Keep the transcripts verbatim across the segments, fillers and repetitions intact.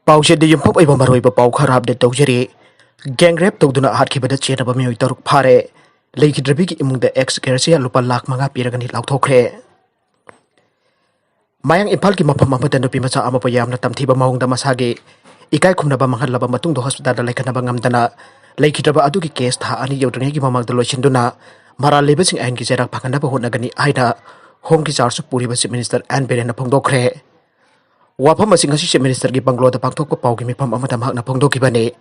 ꯄꯥꯎꯆꯦꯗ ꯌꯨꯝꯐꯝ ꯑꯣꯏꯕ ꯃꯔꯨꯑꯣꯏꯕ ꯄꯥꯎ ꯈꯔ ꯑꯞꯗꯦꯠ ꯇꯧꯖꯔꯤ꯫ ꯒꯦꯡ ꯔꯦꯞ ꯇꯧꯗꯨꯅ ꯍꯥꯠꯈꯤꯕꯗ ꯆꯦꯟꯅꯕ ꯃꯤꯑꯣꯏ ꯇꯔꯨꯛ ꯐꯥꯔꯦ꯫ ꯂꯩꯈꯤꯗ꯭ꯔꯕꯤꯒꯤ ꯏꯃꯨꯡꯗ ꯑꯦꯛꯁ ꯒ꯭ꯔꯦꯁꯤꯌꯥ ꯂꯨꯄꯥ ꯂꯥꯈ ꯃꯉꯥ ꯄꯤꯔꯒꯅꯤ ꯂꯥꯎꯊꯣꯛꯈ꯭ꯔꯦ꯫ ꯃꯌꯥꯡ ꯏꯝꯐꯥꯜꯒꯤ ꯃꯐꯝ ꯑꯃꯗ ꯅꯨꯄꯤ ꯃꯆꯥ ꯑꯃꯕꯨ ꯌꯥꯝꯅ ꯇꯝꯊꯤꯕ ꯃꯑꯣꯡꯗ ꯃꯁꯥꯒꯤ ꯏꯀꯥꯏ ꯈꯨꯝꯅꯕ ꯃꯥꯡꯍꯜꯂꯕ ꯃꯇꯨꯡꯗ ꯍꯣꯁꯄꯤꯇꯥꯜꯗ ꯂꯩꯈꯠꯅꯕ ꯉꯝꯗꯅ ꯂꯩꯈꯤꯗ꯭ꯔꯕ ꯑꯗꯨꯒꯤ ꯀꯦꯁ ꯊꯥ ꯑꯅꯤ ꯌꯧꯗ꯭ꯔꯤꯉꯩꯒꯤ ꯃꯃꯥꯡꯗ ꯂꯣꯏꯁꯤꯟꯗꯨꯅ ꯃꯔꯥꯜ ꯂꯩꯕꯁꯤꯡ ꯑꯥꯏꯟꯒꯤ ꯆꯩꯔꯥꯛ ꯐꯪꯍꯟꯅꯕ ꯍꯣꯠꯅꯒꯅꯤ ꯍꯥꯏꯅ ꯍꯣꯝꯒꯤ ꯆꯥꯔꯖꯁꯨ ꯄꯨꯔꯤꯕ ꯆꯤꯐ ꯃꯤꯅꯤꯁꯇꯔ ꯑꯦꯟ ꯕꯤꯔꯦꯟꯅ ꯐꯣꯡꯗꯣꯛꯈ꯭ꯔꯦ꯫ ꯋꯥꯐꯝ ꯑꯁꯤ ꯉꯁꯤ ꯆꯤꯐ ꯃꯤꯅꯤꯁꯇꯔꯒꯤ ꯕꯪꯒ꯭ꯂꯣꯗ ꯄꯥꯡꯊꯣꯛꯄ ꯄꯥꯎꯒꯤ ꯃꯤꯐꯝ ꯑꯃꯗ ꯃꯍꯥꯛꯅ ꯐꯣꯡꯗꯣꯛꯈꯤꯕꯅꯤ꯫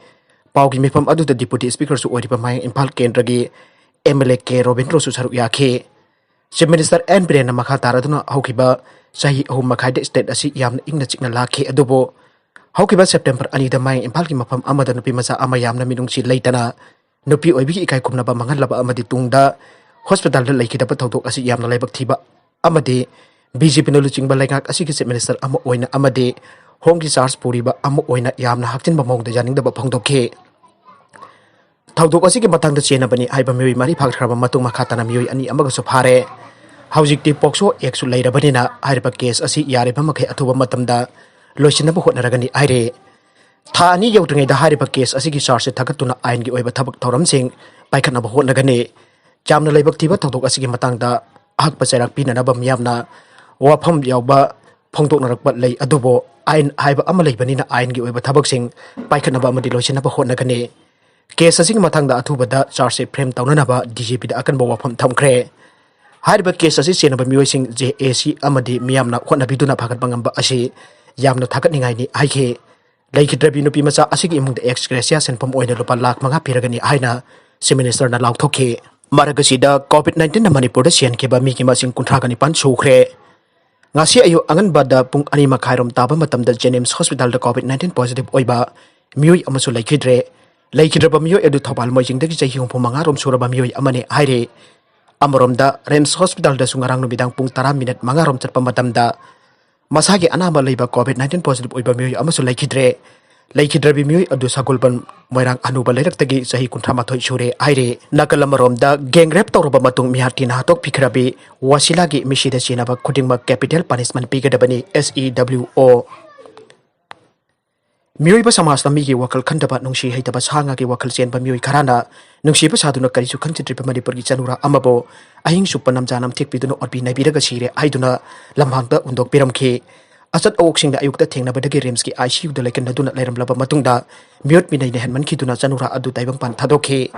ꯄꯥꯎꯒꯤ ꯃꯤꯐꯝ ꯑꯗꯨꯗ ꯗꯤꯄꯨꯇꯤ ꯁ꯭ꯄꯤꯀꯔꯁꯨ ꯑꯣꯏꯔꯤꯕ ꯃꯌꯥꯡ ꯏꯝꯐꯥꯜ ꯀꯦꯟꯗ꯭ꯔꯒꯤ ꯑꯦꯝ ꯑꯦꯜ ꯑꯦ ꯀꯦ ꯔꯣꯕꯤꯟꯗ꯭ꯔꯣꯁꯨ ꯁꯔꯨꯛ ꯌꯥꯈꯤ꯫ ꯆꯤꯐ ꯃꯤꯅꯤꯁꯇꯔ ꯑꯦꯟ ꯕꯤꯔꯦꯟꯅ ꯃꯈꯥ ꯇꯥꯔꯗꯨꯅ ꯍꯧꯈꯤꯕ ꯆꯍꯤ ꯑꯍꯨꯝ ꯃꯈꯥꯏꯗ ꯁ꯭ꯇꯦꯠ ꯑꯁꯤ ꯌꯥꯝꯅ ꯏꯪꯅ ꯆꯤꯛꯅ ꯂꯥꯛꯈꯤ, ꯑꯗꯨꯕꯨ ꯍꯧꯈꯤꯕ ꯁꯦꯞꯇꯦꯝꯕꯔ ꯑꯅꯤꯗ ꯃꯌꯥꯡ ꯏꯝꯐꯥꯜꯒꯤ ꯃꯐꯝ ꯑꯃꯗ ꯅꯨꯄꯤ ꯃꯆꯥ ꯑꯃ ꯌꯥꯝꯅ ꯃꯤꯅꯨꯡꯁꯤ ꯂꯩꯇꯅ ꯅꯨꯄꯤ ꯑꯣꯏꯕꯒꯤ ꯏꯀꯥꯏ ꯈꯨꯝꯅꯕ ꯃꯥꯡꯍꯜꯂꯕ ꯑꯃꯗꯤ ꯇꯨꯡꯗ ꯍꯣꯁꯄꯤꯇꯥꯜꯗ ꯂꯩꯈꯤꯗꯕ ꯊꯧꯗꯣꯛ ꯑꯁꯤ ꯌꯥꯝꯅ ꯂꯥꯏꯕꯛ ꯊꯤꯕ ꯑꯃꯗꯤ ꯕꯤ ꯖꯦ ꯄꯤꯅ ꯂꯨꯆꯤꯡꯕ ꯂꯩꯉꯥꯛ ꯑꯁꯤꯒꯤ ꯆꯤꯐ ꯃꯤꯅꯤꯁꯇꯔ ꯑꯃ ꯑꯣꯏꯅ ꯑꯃꯗꯤ ꯍꯣꯝꯒꯤ ꯆꯥꯔꯖ ꯄꯨꯔꯤꯕ ꯑꯃ ꯑꯣꯏꯅ ꯌꯥꯝꯅ ꯍꯥꯞꯆꯤꯟꯕ ꯃꯑꯣꯡꯗ ꯌꯥꯅꯤꯡꯗꯕ ꯐꯣꯡꯗꯣꯛꯈꯤ꯫ ꯊꯧꯗꯣꯛ ꯑꯁꯤꯒꯤ ꯃꯇꯥꯡꯗ ꯆꯦꯟꯅꯕꯅꯤ ꯍꯥꯏꯕ ꯃꯤꯑꯣꯏ ꯃꯔꯤ ꯐꯥꯈ꯭ꯔꯕ ꯃꯇꯨꯡ ꯃꯈꯥ ꯇꯥꯅ ꯃꯤꯑꯣꯏ ꯑꯅꯤ ꯑꯃꯒꯁꯨ ꯐꯥꯔꯦ꯫ ꯍꯧꯖꯤꯛꯇꯤ ꯄꯣꯛꯁꯣ ꯑꯦꯛꯁꯨ ꯂꯩꯔꯕꯅꯤꯅ ꯍꯥꯏꯔꯤꯕ ꯀꯦꯁ ꯑꯁꯤ ꯌꯥꯔꯤꯕ ꯃꯈꯩ ꯑꯊꯨꯕ ꯃꯇꯝꯗ ꯂꯣꯏꯁꯤꯟꯅꯕ ꯍꯣꯠꯅꯔꯒꯅꯤ ꯍꯥꯏꯔꯤ꯫ ꯊꯥ ꯑꯅꯤ ꯌꯧꯗ꯭ꯔꯤꯉꯩꯗ ꯍꯥꯏꯔꯤꯕ ꯀꯦꯁ ꯑꯁꯤꯒꯤ ꯆꯥꯔꯖꯁꯦ ꯊꯥꯒꯠꯇꯨꯅ ꯑꯥꯏꯟꯒꯤ ꯑꯣꯏꯕ ꯊꯕꯛ ꯊꯧꯔꯝꯁꯤꯡ ꯄꯥꯏꯈꯠꯅꯕ ꯍꯣꯠꯅꯒꯅꯤ꯫ ꯌꯥꯝꯅ ꯂꯥꯏꯕꯛ ꯊꯤꯕ ꯊꯧꯗꯣꯛ ꯑꯁꯤꯒꯤ ꯃꯇꯥꯡꯗ ꯑꯍꯛꯄ ꯆꯩꯔꯥꯛ ꯄꯤꯅꯅꯕ ꯃꯤꯌꯥꯝꯅ ꯋꯥꯐꯝ ꯌꯥꯎꯕ ꯐꯣꯡꯗꯣꯛꯅꯔꯛꯄ ꯂꯩ, ꯑꯗꯨꯕꯨ ꯑꯥꯏꯟ ꯍꯥꯏꯕ ꯑꯃ ꯂꯩꯕꯅꯤꯅ ꯑꯥꯏꯟꯒꯤ ꯑꯣꯏꯕ ꯊꯕꯛꯁꯤꯡ ꯄꯥꯏꯈꯠꯅꯕ ꯑꯃꯗꯤ ꯂꯣꯏꯁꯤꯟꯅꯕ ꯍꯣꯠꯅꯒꯅꯤ꯫ ꯀꯦꯁ ꯑꯁꯤꯒꯤ ꯃꯇꯥꯡꯗ ꯑꯊꯨꯕꯗ ꯆꯥꯔꯖꯁꯤꯠ ꯐ꯭ꯔꯦꯝ ꯇꯧꯅꯅꯕ ꯗꯤ ꯖꯤ ꯄꯤꯗ ꯑꯀꯟꯕ ꯋꯥꯐꯝ ꯊꯝꯈ꯭ꯔꯦ꯫ ꯍꯥꯏꯔꯤꯕ ꯀꯦꯁ ꯑꯁꯤ ꯆꯦꯟꯅꯕ ꯃꯤꯑꯣꯏꯁꯤꯡ, ꯖꯦ ꯑꯦ ꯁꯤ ꯑꯃꯗꯤ ꯃꯤꯌꯥꯝꯅ ꯍꯣꯠꯅꯕꯤꯗꯨꯅ ꯐꯒꯠꯄ ꯉꯝꯕ ꯑꯁꯤ ꯌꯥꯝꯅ ꯊꯥꯒꯠꯅꯤꯡꯉꯥꯏꯅꯤ ꯍꯥꯏꯈꯤ꯫ ꯂꯩꯈꯤꯗ꯭ꯔꯕꯤ ꯅꯨꯄꯤ ꯃꯆꯥ ꯑꯁꯤꯒꯤ ꯏꯃꯨꯡꯗ ꯑꯦꯛꯁ ꯒ꯭ꯔꯦꯁꯤꯌꯥ ꯁꯦꯟꯐꯝ ꯑꯣꯏꯅ ꯂꯨꯄꯥ ꯂꯥꯈ ꯃꯉꯥ ꯄꯤꯔꯒꯅꯤ ꯍꯥꯏꯅ ꯆꯤꯐ ꯃꯤꯅꯤꯁꯇꯔꯅ ꯂꯥꯎꯊꯣꯛꯈꯤ꯫ ꯃꯔꯛ ꯑꯁꯤꯗ ꯀꯣꯚꯤꯗ ꯅꯥꯏꯟꯇꯤꯟꯅ ꯃꯅꯤꯄꯨꯔꯗ ꯁꯤꯍꯟꯈꯤꯕ ꯃꯤꯒꯤ ꯃꯁꯤꯡ ꯀꯨꯟꯊ꯭ꯔꯥꯒ ꯅꯤꯄꯥꯟ ꯁꯨꯈ꯭ꯔꯦ꯫ ꯉꯁꯤ ꯑꯌꯨꯛ ꯑꯉꯟꯕꯗ ꯄꯨꯡ ꯑꯅꯤ ꯃꯈꯥꯏꯔꯣꯝ ꯇꯥꯕ ꯃꯇꯝꯗ ꯖꯦꯅꯤꯝꯁ ꯍꯣꯁꯄꯤꯇꯥꯜꯗ ꯀꯣꯚꯤꯗ ꯅꯥꯏꯟꯇꯤꯟ ꯄꯣꯖꯤꯇꯤꯚ ꯑꯣꯏꯕ ꯃꯤꯑꯣꯏ ꯑꯃꯁꯨ ꯂꯩꯈꯤꯗ꯭ꯔꯦ꯫ ꯂꯩꯈꯤꯗ꯭ꯔꯕ ꯃꯤꯑꯣꯏ ꯑꯗꯨ ꯊꯧꯕꯥꯜ ꯃꯣꯏꯖꯤꯡꯗꯒꯤ ꯆꯍꯤ ꯍꯨꯝꯐꯨ ꯃꯉꯥ ꯔꯣꯝ ꯁꯨꯔꯕ ꯃꯤꯑꯣꯏ ꯑꯃꯅꯤ ꯍꯥꯏꯔꯦ꯫ ꯑꯃꯔꯣꯝꯗ ꯔꯤꯝꯁ ꯍꯣꯁꯄꯤꯇꯥꯜꯗꯁꯨ ꯉꯔꯥꯡ ꯅꯨꯃꯤꯗꯥꯡ ꯄꯨꯡ ꯇꯔꯥ ꯃꯤꯅꯠ ꯃꯉꯥ ꯔꯣꯝ ꯆꯠꯄ ꯃꯇꯝꯗ ꯃꯁꯥꯒꯤ ꯑꯅꯥꯕ ꯂꯩꯕ ꯀꯣꯚꯤꯗ ꯅꯥꯏꯟꯇꯤꯟ ꯄꯣꯖꯤꯇꯤꯚ ꯑꯣꯏꯕ ꯃꯤꯑꯣꯏ ꯑꯃꯁꯨ ꯂꯩꯈꯤꯗ꯭ꯔꯦ꯫ ꯂꯩꯈꯤꯗ꯭ꯔꯕꯤ ꯃꯤꯑꯣꯏ ꯑꯗꯨ ꯁꯒꯣꯜꯕꯟ ꯃꯣꯏꯔꯥꯡ ꯑꯅꯨꯕ ꯂꯩꯔꯛꯇꯒꯤ ꯆꯍꯤ ꯀꯨꯟꯊ꯭ꯔꯥ ꯃꯥꯊꯣꯏ ꯁꯨꯔꯦ ꯍꯥꯏꯔꯦ꯫ ꯅꯥꯀꯜ ꯑꯃꯔꯣꯝꯗ ꯒꯦꯡ ꯔꯦꯞ ꯇꯧꯔꯕ ꯃꯇꯨꯡ ꯃꯤꯍꯥꯠ ꯊꯤꯅ ꯍꯥꯠꯇꯣꯛꯄꯤꯈ꯭ꯔꯕꯤ ꯋꯥꯁꯤꯂꯥꯒꯤ ꯃꯤꯁꯤꯗ ꯆꯦꯟꯅꯕ ꯈꯨꯗꯤꯡꯃꯛ ꯀꯦꯄꯤꯇꯦꯜ ꯄꯅꯤꯁꯃꯦꯟ ꯄꯤꯒꯗꯕꯅꯤ, ꯑꯦꯁ ꯏ ꯗꯕ꯭ꯂꯤꯎ ꯑꯣ꯫ ꯃꯤꯑꯣꯏꯕ ꯁꯃꯥꯖꯇ ꯃꯤꯒꯤ ꯋꯥꯈꯜ ꯈꯟꯗꯕ, ꯅꯨꯡꯁꯤ ꯍꯩꯇꯕ ꯁꯥ ꯉꯥꯒꯤ ꯋꯥꯈꯜ ꯆꯦꯟꯕ ꯃꯤꯑꯣꯏ ꯈꯔꯅ ꯅꯨꯡꯁꯤꯕ ꯁꯥꯗꯨꯅ ꯀꯔꯤꯁꯨ ꯈꯟꯖꯤꯟꯗ꯭ꯔꯤꯕ ꯃꯅꯤꯄꯨꯔꯒꯤ ꯆꯅꯨꯔꯥ ꯑꯃꯕꯨ ꯑꯍꯤꯡ ꯆꯨꯞꯄ ꯅꯝꯖꯥ ꯅꯝꯊꯦꯛꯄꯤꯗꯨꯅ ꯑꯣꯠꯄꯤ ꯅꯩꯕꯤꯔꯒ ꯁꯤꯔꯦ ꯍꯥꯏꯗꯨꯅ ꯂꯝꯍꯥꯡꯗ ꯍꯨꯟꯗꯣꯛꯄꯤꯔꯝꯈꯤ꯫ ꯑꯆꯠ ꯑꯋꯣꯛꯁꯤꯡꯅ ꯑꯌꯨꯛꯇ ꯊꯦꯡꯅꯕꯗꯒꯤ ꯔꯤꯝꯁꯀꯤ ICUꯗ ꯂꯩꯀꯟꯅꯗꯨꯅ ꯂꯩꯔꯝꯂꯕ ꯃꯇꯨꯡꯗ ꯃꯤꯑꯣꯠ ꯃꯤꯅꯩꯅ ꯍꯦꯟꯃꯟꯈꯤꯗꯨꯅ ꯆꯅꯨꯔꯥ ꯑꯗꯨ ꯇꯥꯏꯕꯪꯄꯥꯟ ꯊꯥꯗꯣꯛꯈꯤ꯫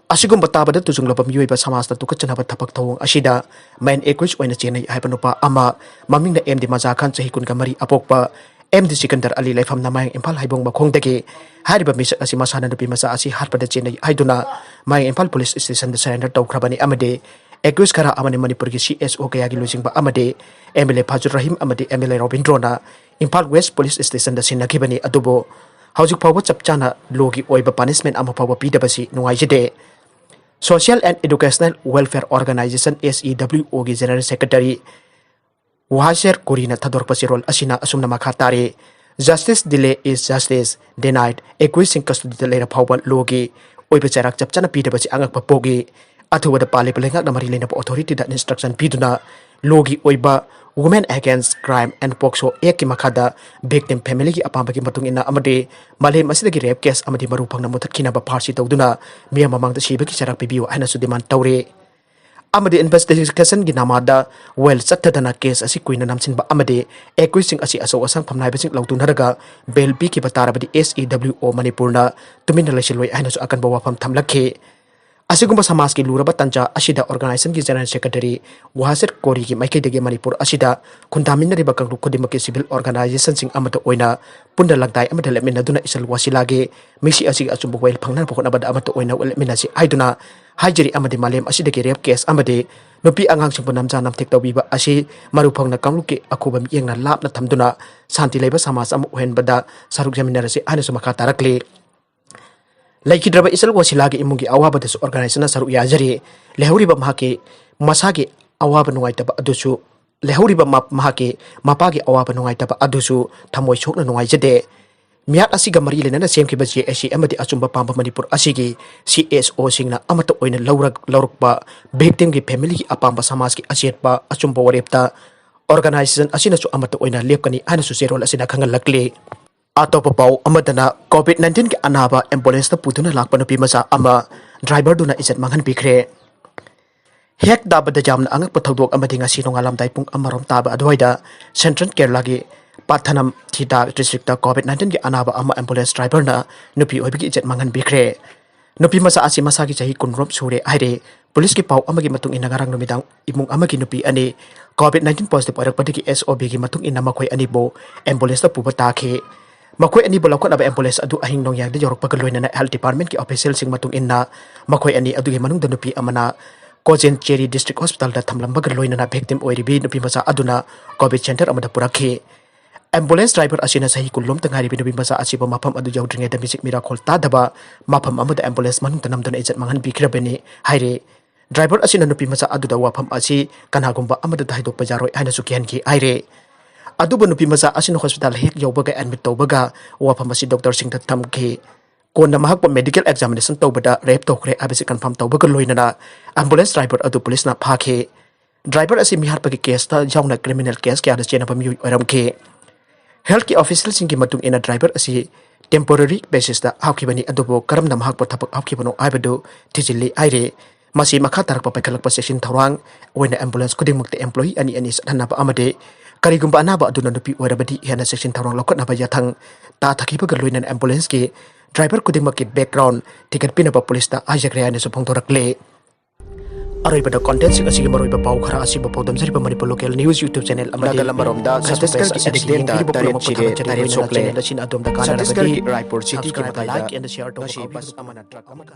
ꯑꯁꯤꯒꯨꯝꯕ ꯇꯥꯕꯗ ꯇꯨꯖꯨꯡꯂꯕ ꯃꯤꯑꯣꯏꯕ ꯁꯃꯥꯖꯇ ꯇꯨꯀꯠꯆꯅꯕ ꯊꯕꯛ ꯊꯧꯑꯣꯡ ꯑꯁꯤꯗ ꯃꯦꯟ ꯑꯦꯀ꯭ꯌꯨꯁ ꯑꯣꯏꯅ ꯆꯦꯟꯅꯩ ꯍꯥꯏꯕ ꯅꯨꯄꯥ ꯑꯃ, ꯃꯃꯤꯡꯅ ꯑꯦꯝ ꯗꯤ ꯃꯖꯥ ꯈꯥꯟ, ꯆꯍꯤ ꯀꯨꯟꯒ ꯃꯔꯤ, ꯑꯄꯣꯛꯄ ꯑꯦꯝ ꯗꯤ ꯁꯤꯀꯟꯗꯔ ꯑꯂꯤ, ꯂꯩꯐꯝꯅ ꯃꯌꯥꯡ ꯏꯝꯐꯥꯜ ꯍꯩꯕꯣꯡ ꯃꯈꯣꯡꯗꯒꯤ꯫ ꯍꯥꯏꯔꯤꯕ ꯃꯤꯁꯛ ꯑꯁꯤ ꯃꯁꯥꯅ ꯅꯨꯄꯤ ꯃꯆꯥ ꯑꯁꯤ ꯍꯥꯠꯄꯗ ꯆꯦꯟꯅꯩ ꯍꯥꯏꯗꯨꯅ ꯃꯌꯥꯡ ꯏꯝꯐꯥꯜ ꯄꯨꯂꯤꯁ ꯁ꯭ꯇꯦꯁꯟꯗ ꯁꯔꯦꯟꯗꯔ ꯇꯧꯈ꯭ꯔꯕꯅꯤ ꯑꯃꯗꯤ ꯑꯦꯀ꯭ꯌꯨꯁ ꯈꯔ ꯑꯃꯅ ꯃꯅꯤꯄꯨꯔꯒꯤ CSO ꯀꯌꯥꯒꯤ ꯂꯨꯆꯤꯡꯕ ꯑꯃꯗꯤ MLA ꯐꯥꯖꯨꯔ ꯔꯍꯤꯝ ꯑꯃꯗꯤ MLA ꯔꯣꯕꯤꯟꯗ꯭ꯔꯣꯅ ꯏꯝꯐꯥꯜ ꯋꯦꯁ ꯄꯨꯂꯤꯁ ꯁ꯭ꯇꯦꯁꯟꯗ ꯁꯤꯟꯅꯈꯤꯕꯅꯤ꯫ ꯑꯗꯨꯕꯨ ꯍꯧꯖꯤꯛ ꯐꯥꯎꯕ ꯆꯞ ꯆꯥꯅ ꯂꯣꯒꯤ ꯑꯣꯏꯕ ꯄꯅꯤꯁꯃꯦꯟ ꯑꯃ ꯐꯥꯎꯕ ꯄꯤꯗꯕꯁꯤ ꯅꯨꯡꯉꯥꯏꯖꯗꯦ꯫ Social and Educational Welfare Organisation, SEWOꯒꯤ General Secretary ꯋꯥꯍꯁꯦꯔ ꯀꯣꯔꯤꯅ ꯊꯥꯗꯣꯔꯛꯄ ꯆꯦꯔꯣꯜ ꯑꯁꯤꯅ ꯑꯁꯨꯝꯅ ꯃꯈꯥ ꯇꯥꯔꯤ: Justice delay is justice denied꯫ ꯑꯦꯀ꯭ꯌꯨꯁꯁꯤꯡ ꯀꯁꯇꯗꯤꯗ ꯂꯩꯔ ꯐꯥꯎꯕ ꯂꯣꯒꯤ ꯑꯣꯏꯕ ꯆꯩꯔꯥꯛ ꯆꯞ ꯆꯥꯅ ꯄꯤꯗꯕꯁꯤ ꯑꯉꯛꯄ ꯄꯣꯛꯏ꯫ ꯑꯊꯨꯕꯗ ꯄꯥꯜꯂꯤꯕ ꯂꯩꯉꯥꯛꯅ ꯃꯔꯤ ꯂꯩꯅꯕ ꯑꯣꯊꯣꯔꯤꯇꯤꯗ ꯏꯟꯁꯇ꯭ꯔꯛꯁꯟ ꯄꯤꯗꯨꯅ ꯂꯣꯒꯤ ꯑꯣꯏꯕ Women Against Crime and POCSO Actꯀꯤ ꯃꯈꯥꯗ ꯚꯤꯛꯇꯤꯝ ꯐꯦꯃꯤꯂꯤꯒꯤ ꯑꯄꯥꯝꯕꯒꯤ ꯃꯇꯨꯡ ꯏꯟꯅ ꯑꯃꯗꯤ ꯃꯥꯂꯦꯝ ꯑꯁꯤꯗꯒꯤ ꯔꯦꯞ ꯀꯦꯁ ꯑꯃꯗꯤ ꯃꯔꯨ ꯐꯪꯅ ꯃꯨꯊꯠꯈꯤꯅꯕ ꯐꯥꯔꯁꯤ ꯇꯧꯗꯨꯅ ꯃꯤꯌꯥꯝ ꯃꯃꯥꯡꯗ ꯁꯤꯕꯒꯤ ꯆꯩꯔꯥꯛ ꯄꯤꯕꯤꯌꯨ ꯍꯥꯏꯅꯁꯨ ꯗꯤꯃꯥꯟ ꯇꯧꯔꯤ꯫ ꯑꯃꯗꯤ ꯏꯟꯚꯦꯁꯇꯤꯒꯦꯁꯟꯒꯤ ꯅꯃꯥꯗ ꯋꯦꯜ ꯆꯠꯊꯗꯅ ꯀꯦꯁ ꯑꯁꯤ ꯀꯨꯏꯅ ꯅꯝꯁꯤꯟꯕ ꯑꯃꯗꯤ ꯑꯦꯀ꯭ꯌꯨꯁꯁꯤꯡ ꯑꯁꯤ ꯑꯆꯧ ꯑꯁꯥꯡ ꯐꯝꯅꯥꯏꯕꯁꯤꯡ ꯂꯧꯊꯣꯛꯅꯔꯒ ꯕꯦꯜ ꯄꯤꯈꯤꯕ ꯇꯥꯔꯕꯗꯤ SEWO ꯃꯅꯤꯄꯨꯔꯅ ꯇꯨꯃꯤꯟꯅ ꯂꯩꯁꯤꯜꯂꯣꯏ ꯍꯥꯏꯅꯁꯨ ꯑꯀꯟꯕ ꯋꯥꯐꯝ ꯊꯝꯂꯛꯈꯤ꯫ ꯑꯁꯤꯒꯨꯝꯕ ꯁꯃꯥꯖꯀꯤ ꯂꯨꯔꯕ ꯇꯥꯟꯖꯥ ꯑꯁꯤꯗ ꯑꯣꯔꯒꯅꯥꯏꯖꯦꯁꯟꯒꯤ ꯖꯦꯅꯔꯦꯜ ꯁꯦꯀ꯭ꯔꯦꯇꯔꯤ ꯋꯥꯍꯁꯤꯔ ꯀꯣꯔꯤꯒꯤ ꯃꯥꯏꯀꯩꯗꯒꯤ ꯃꯅꯤꯄꯨꯔ ꯑꯁꯤꯗ ꯈꯨꯟꯗꯥꯃꯤꯟꯅꯔꯤꯕ ꯀꯥꯡꯂꯨꯞ ꯈꯨꯗꯤꯡꯃꯛꯀꯤ ꯁꯤꯚꯤꯜ ꯑꯣꯔꯒꯅꯥꯏꯖꯦꯁꯟꯁꯤꯡ ꯑꯃꯠꯇ ꯑꯣꯏꯅ ꯄꯨꯟꯅ ꯂꯪꯗꯥꯏ ꯑꯃꯗ ꯂꯦꯞꯃꯤꯟꯅꯗꯨꯅ ꯏꯁꯜ ꯋꯥꯁꯤꯂꯥꯒꯤ ꯃꯤꯁꯤ ꯑꯁꯤꯒꯤ ꯑꯆꯨꯝꯕ ꯋꯥꯌꯦꯜ ꯐꯪꯅꯅꯕ ꯍꯣꯠꯅꯕꯗ ꯑꯃꯠꯇ ꯑꯣꯏꯅ ꯂꯦꯞꯃꯤꯟꯅꯁꯤ ꯍꯥꯏꯗꯨꯅ ꯍꯥꯏꯖꯔꯤ꯫ ꯑꯃꯗꯤ ꯃꯥꯂꯦꯝ ꯑꯁꯤꯗꯒꯤ ꯔꯦꯞ ꯀꯦꯁ ꯑꯃꯗꯤ ꯅꯨꯄꯤ ꯑꯉꯥꯡꯁꯤꯡꯕꯨ ꯅꯝꯖꯥ ꯅꯝꯊꯦꯛ ꯇꯧꯕꯤꯕ ꯑꯁꯤ ꯃꯔꯨ ꯐꯪꯅ ꯀꯥꯡꯂꯨꯞꯀꯤ ꯑꯈꯨꯕ ꯃꯤꯠꯌꯦꯡꯅ ꯂꯥꯞꯅ ꯊꯝꯗꯨꯅ ꯁꯥꯟꯇꯤ ꯂꯩꯕ ꯁꯃꯥꯖ ꯑꯃ ꯑꯣꯏꯍꯟꯕꯗ ꯁꯔꯨꯛ ꯌꯥꯃꯤꯟꯅꯔꯁꯤ ꯍꯥꯏꯅꯁꯨ ꯃꯈꯥ ꯇꯥꯔꯛꯂꯤ꯫ ꯂꯩꯈꯤꯗ꯭ꯔꯕ ꯏꯆꯜ ꯋꯥꯁꯤꯂꯥꯒꯤ ꯏꯃꯨꯡꯒꯤ ꯑꯋꯥꯕꯗꯁꯨ ꯑꯣꯔꯒꯅꯥꯏꯖꯦꯁꯟꯅ ꯁꯔꯨꯛ ꯌꯥꯖꯔꯤ꯫ ꯂꯩꯍꯧꯔꯤꯕ ꯃꯍꯥꯛꯀꯤ ꯃꯁꯥꯒꯤ ꯑꯋꯥꯕ ꯅꯨꯡꯉꯥꯏꯇꯕ ꯑꯗꯨꯁꯨ, ꯂꯩꯍꯧꯔꯤꯕ ꯃ-, ꯃꯍꯥꯛꯀꯤ ꯃꯄꯥꯒꯤ ꯑꯋꯥꯕ ꯅꯨꯡꯉꯥꯏꯇꯕ ꯑꯗꯨꯁꯨ ꯊꯃꯣꯏ ꯁꯣꯛꯅ ꯅꯨꯡꯉꯥꯏꯖꯗꯦ꯫ ꯃꯤꯍꯥꯠ ꯑꯁꯤꯒ ꯃꯔꯤ ꯂꯩꯅꯅ ꯁꯦꯝꯈꯤꯕ JAC ꯑꯃꯗꯤ ꯑꯆꯨꯝꯕ ꯄꯥꯝꯕ ꯃꯅꯤꯄꯨꯔ ꯑꯁꯤꯒꯤ CSOꯁꯤꯡꯅ ꯑꯃꯠꯇ ꯑꯣꯏꯅ ꯂꯧꯔꯛ-, ꯂꯧꯔꯛꯄ ꯚꯤꯛꯇꯤꯝꯒꯤ ꯐꯦꯃꯤꯂꯤꯒꯤ ꯑꯄꯥꯝꯕ ꯁꯃꯥꯖꯀꯤ ꯑꯆꯦꯠꯄ ꯑꯆꯨꯝꯕ ꯋꯥꯔꯦꯞꯇ ꯑꯣꯔꯒꯅꯥꯏꯖꯦꯁꯟ ꯑꯁꯤꯅꯁꯨ ꯑꯃꯠꯇ ꯑꯣꯏꯅ ꯂꯦꯞꯀꯅꯤ ꯍꯥꯏꯅꯁꯨ ꯆꯦꯔꯣꯜ ꯑꯁꯤꯅ ꯈꯪꯍꯜꯂꯛꯂꯤ꯫ ꯑꯇꯣꯞꯄ ꯄꯥꯎ ꯑꯃꯗꯅ, COVID nineteen ꯒꯤ ꯑꯅꯥꯕ ambulance ꯇ ꯄꯨꯗꯨꯅ ꯂꯥꯛꯄ ꯅꯨꯄꯤ ꯃꯆꯥ ꯑꯃ driver ꯗꯨꯅ ꯏꯖꯠ ꯃꯥꯡꯍꯟꯕꯤꯈ꯭ꯔꯦ꯫ ꯍꯦꯛ ꯇꯥꯕꯗ ꯌꯥꯝꯅ ꯑꯉꯛꯄ ꯊꯧꯗꯣꯛ ꯑꯃꯗꯤ ꯉꯁꯤ ꯅꯣꯡꯉꯥꯜꯂꯝꯗꯥꯏ ꯄꯨꯡ ꯑꯃꯔꯣꯝ ꯇꯥꯕ ꯑꯗꯨꯋꯥꯏꯗ Central Kerala ꯒꯤ ꯄꯥꯊꯅꯝꯊꯤꯇꯥ district ꯇ COVID nineteen ꯒꯤ ꯑꯅꯥꯕ ꯑꯃ ambulance driver ꯅ ꯅꯨꯄꯤ ꯑꯣꯏꯕꯒꯤ ꯏꯖꯠ ꯃꯥꯡꯍꯟꯕꯤꯈ꯭ꯔꯦ꯫ ꯅꯨꯄꯤ ꯃꯆꯥ ꯑꯁꯤ ꯃꯁꯥꯒꯤ ꯆꯍꯤ ꯀꯨꯟꯔꯣꯝ ꯁꯨꯔꯦ ꯍꯥꯏꯔꯦ꯫ Police ꯀꯤ ꯄꯥꯎ ꯑꯃꯒꯤ ꯃꯇꯨꯡ ꯏꯟꯅ, ꯉꯔꯥꯡ ꯅꯨꯃꯤꯗꯥꯡ ꯏꯃꯨꯡ ꯑꯃꯒꯤ ꯅꯨꯄꯤ ꯑꯅꯤ COVID nineteen positive ꯑꯣꯏꯔꯛꯄꯗꯒꯤ S O B ꯒꯤ ꯃꯇꯨꯡ ꯏꯟꯅ ꯃꯈꯣꯏ ꯑꯅꯤꯕꯨ ambulance ꯇ ꯄꯨꯕ ꯇꯥꯈꯤ꯫ ꯃꯈꯣꯏ ꯑꯅꯤꯕꯨ ꯂꯧꯈꯠꯅꯕ ambulance ꯑꯗꯨ ꯑꯍꯤꯡ ꯅꯣꯡꯌꯥꯏꯗ ꯌꯧꯔꯛꯄꯒ ꯂꯣꯏꯅꯅ health department ꯀꯤ official ꯁꯤꯡ ꯃꯇꯨꯡ ꯏꯟꯅ ꯃꯈꯣꯏ ꯑꯅꯤ ꯑꯗꯨꯒꯤ ꯃꯅꯨꯡꯗ ꯅꯨꯄꯤ ꯑꯃꯅ Kochuncheri District Hospital ꯗ ꯊꯝꯂꯝꯕꯒ ꯂꯣꯏꯅꯅ victim ꯑꯣꯏꯔꯤꯕꯤ ꯅꯨꯄꯤ ꯃꯆꯥ ꯑꯗꯨꯅ COVID center ꯑꯃꯗ ꯄꯨꯔꯛꯈꯤ꯫ Ambulance driver ꯑꯁꯤꯅ ꯆꯍꯤ ꯀꯨꯟ ꯂꯣꯝꯇ ꯉꯥꯏꯔꯤꯕꯤ ꯅꯨꯄꯤ ꯃꯆꯥ ꯑꯁꯤꯕꯨ ꯃꯐꯝ ꯑꯗꯨ ꯌꯧꯗ꯭ꯔꯤꯉꯩꯗ ꯃꯤꯆꯤꯛ ꯃꯤꯔꯥꯈꯣꯜ ꯇꯥꯗꯕ ꯃꯐꯝ ꯑꯃꯗ ambulance ꯃꯅꯨꯡꯗ ꯅꯝꯗꯨꯅ ꯏꯖꯠ ꯃꯥꯡꯍꯟꯕꯤꯈ꯭ꯔꯕꯅꯤ ꯍꯥꯏꯔꯤ꯫ Driver ꯑꯁꯤꯅ ꯅꯨꯄꯤ ꯃꯆꯥ ꯑꯗꯨꯗ ꯋꯥꯐꯝ ꯑꯁꯤ ꯀꯅꯥꯒꯨꯝꯕ ꯑꯃꯗ ꯍꯥꯏꯗꯣꯛꯄ ꯌꯥꯔꯣꯏ ꯍꯥꯏꯅꯁꯨ ꯀꯤꯍꯟꯈꯤ ꯍꯥꯏꯔꯤ꯫ ꯑꯗꯨꯕꯨ ꯅꯨꯄꯤ ꯃꯆꯥ ꯑꯁꯤꯅ hospital ꯍꯦꯛ ꯌꯧꯕꯒ admit ꯇꯧꯕꯒ ꯋꯥꯐꯝ ꯑꯁꯤ doctor ꯁꯤꯡꯗ ꯊꯝꯈꯤ꯫ ꯀꯣꯟꯅ ꯃꯍꯥꯛꯄꯨ medical examination ꯇꯧꯕꯗ rape ꯇꯧꯈ꯭ꯔꯦ ꯍꯥꯏꯕꯁꯤ confirm ꯇꯧꯕꯒ ꯂꯣꯏꯅꯅ ambulance driver ꯑꯗꯨ police ꯅ ꯐꯥꯈꯤ꯫ Driver ꯑꯁꯤ ꯃꯤꯍꯥꯠꯄꯒꯤ case ꯇ ꯌꯥꯎꯅ criminal case ꯀꯌꯥꯗ ꯆꯦꯟꯅꯕ ꯃꯤꯑꯣꯏ ꯑꯣꯏꯔꯝꯈꯤ꯫ Health ꯀꯤ official ꯁꯤꯡꯒꯤ ꯃꯇꯨꯡ ꯏꯟꯅ driver ꯑꯁꯤ temporary basis ꯇ ꯍꯥꯞꯈꯤꯕꯅꯤ, ꯑꯗꯨꯕꯨ ꯀꯔꯝꯅ ꯃꯍꯥꯛꯄꯨ ꯊꯕꯛ ꯍꯥꯞꯈꯤꯕꯅꯣ ꯍꯥꯏꯕꯗꯨ ꯊꯤꯖꯤꯜꯂꯤ ꯍꯥꯏꯔꯤ꯫ ꯃꯁꯤ ꯃꯈꯥ ꯇꯥꯔꯛꯄ ꯄꯥꯏꯈꯠꯂꯛꯄ ꯆꯦꯛꯁꯤꯟ ꯊꯧꯔꯥꯡ ꯑꯣꯏꯅ ambulance ꯈꯨꯗꯤꯡꯃꯛꯇ employee ꯑꯅꯤ ꯑꯅꯤ ꯆꯠꯍꯟꯅꯕ ꯑꯃꯗꯤ ꯀꯔꯤꯒꯨꯝꯕ ꯑꯅꯥꯕ ꯑꯗꯨꯅ ꯅꯨꯄꯤ ꯑꯣꯏꯔꯕꯗꯤ ꯍꯦꯟꯅ ꯆꯦꯛꯁꯤꯟ ꯊꯧꯔꯥꯡ ꯂꯧꯈꯠꯅꯕ ꯌꯥꯊꯪ ꯇꯥꯊꯈꯤꯕꯒ ꯂꯣꯏꯅꯅ ambulance ꯀꯤ driver ꯈꯨꯗꯤꯡꯃꯛꯀꯤ background ꯊꯤꯒꯠꯄꯤꯅꯕ police ꯇ ꯍꯥꯏꯖꯈ꯭ꯔꯦ ꯍꯥꯏꯅꯁꯨ ꯐꯣꯡꯗꯣꯔꯛꯂꯤ꯫ ꯑꯔꯣꯏꯕꯗ content ꯁꯤꯡ ꯑꯁꯤꯒꯤ ꯃꯔꯨꯑꯣꯏꯕ ꯄꯥꯎ ꯈꯔ ꯑꯁꯤꯕꯨ ꯄꯥꯎꯗꯝꯖꯔꯤꯕ Manipur local news YouTube channel ꯑꯃꯗꯤ ꯅꯥꯒꯜ ꯑꯃꯔꯣꯝꯗ Facebook page ꯆꯇꯤꯁꯒꯔꯒꯤ ꯑꯁꯤꯗꯒꯤ accident ꯗ ꯌꯦꯡꯕꯤꯔꯤꯕ ꯇꯔꯦꯠ ꯄꯨꯝꯅꯃꯛꯄꯨ ꯁꯤꯔꯦ, ꯊꯥꯒꯠꯆꯔꯤ꯫ ꯇꯔꯦꯠ ꯂꯣꯏꯅꯅ ꯁꯣꯛꯂꯦ꯫ Channel ꯑꯁꯤꯅ ꯑꯗꯣꯝꯗ ꯀꯥꯟꯅꯔꯕꯗꯤ ꯆꯇꯤꯁꯒꯔꯒꯤ ꯔꯥꯏꯄꯨꯔ city ꯒꯤ subscribe, ꯃꯇꯥꯏꯗ like and share ꯇꯧꯕ ꯉꯁꯤ ꯀꯥꯎꯕꯤꯒꯅꯨ꯫ Bus ꯑꯃꯅ truck ꯑꯃꯒ